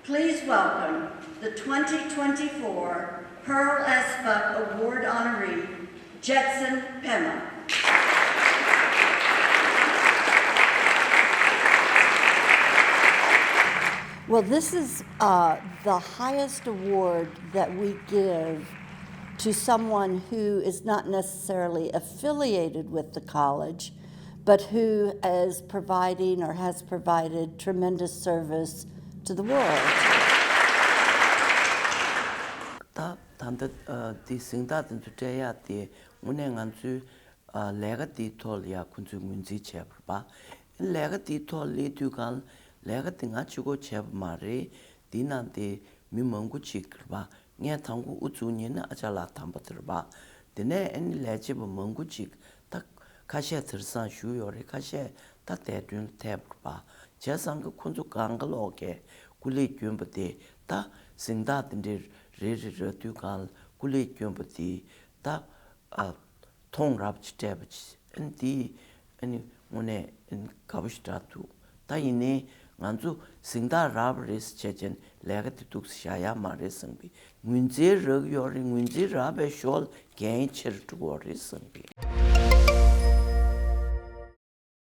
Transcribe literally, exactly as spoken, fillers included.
Please welcome the twenty twenty-four Pearl S. Buck Award honoree, Jetson Pema. Well, this is uh, the highest award that we give to someone who is not necessarily affiliated with the college, but who is providing or has provided tremendous service to the world. ད་ད་ལྟ་འདི་གཟེངས་རྟགས་འདི་ཚོ་སྤྲད་ཡག་དེ་དངོས་གནས་ང་ཚོའི་ལས་ཀ་འདིའི་ཐོག་ལ་ཡང་ཁོང་ཚོས་ངོས་འཛིན་བྱས་པ་རེད་པ། ལས་ཀ་འདིའི་ཐོག་སླེབས་དུས་གང་ལས་ཀ་འདི་ང་གཅིག་པོ་བྱས་པ་མ་རེད། འདིའི་ནང་དེ་མི་མང་པོ་ཅིག་རེད་པ། ངས་དང་པོ་དབུ་བཙུགས་མཁན་ནི་ཨ་ཅག་ལགས་དམ་པ་དེ་རེད་པ། དེ་ནས་ཨ་ནི་ལས་བྱེད་པ་མང་པོ་ཅིག་ད་ཁ་ཤས་དེང་སང་བཞུགས་ཡོད་རེད། ཁ་ཤས་ད་འདས་གྲོངས་ལ་ཐལ་བ་རེད་པ། བྱས་ཙང་གི་ཁོང་ཚོ་གང་ག་ལོག་གིས་སྐུ་ལས་བསྐྱོན་པ་དེ་ད་གཟེངས་རྟགས་དེ་འདྲའི་རེ་རེ་རག་དུས་གང་ལ་སྐུ་ལས་བསྐྱོན་པ་དེ་ད་ཨ། མཐོང་རབ་ཅིག་སྤྲད་པ་ཅིག་ཨ་ནི་དེ་ཨ་ནི་དངོས་གནས་ཨ་ནི་དགའ་པོ་ཞིག་འདྲ་འདུག་ད་ཡིན་ནའི་ང་ཚོ་གཟེངས་རྟགས་རག་པ་རེད་ཟེར་བྱས་ཅན་ལས་ཀ་དེ་འདུག་སེ་བཞག་ཡག་མ་རེད་བསམ་གི། ངོས་འཛིན་རག་ཡོད་རེད། ངོས་འཛིན་རག་པའི་ཞོར་འགན་ཆེ་རུ་འགྲོ་གི་རེད་བསམ་གི།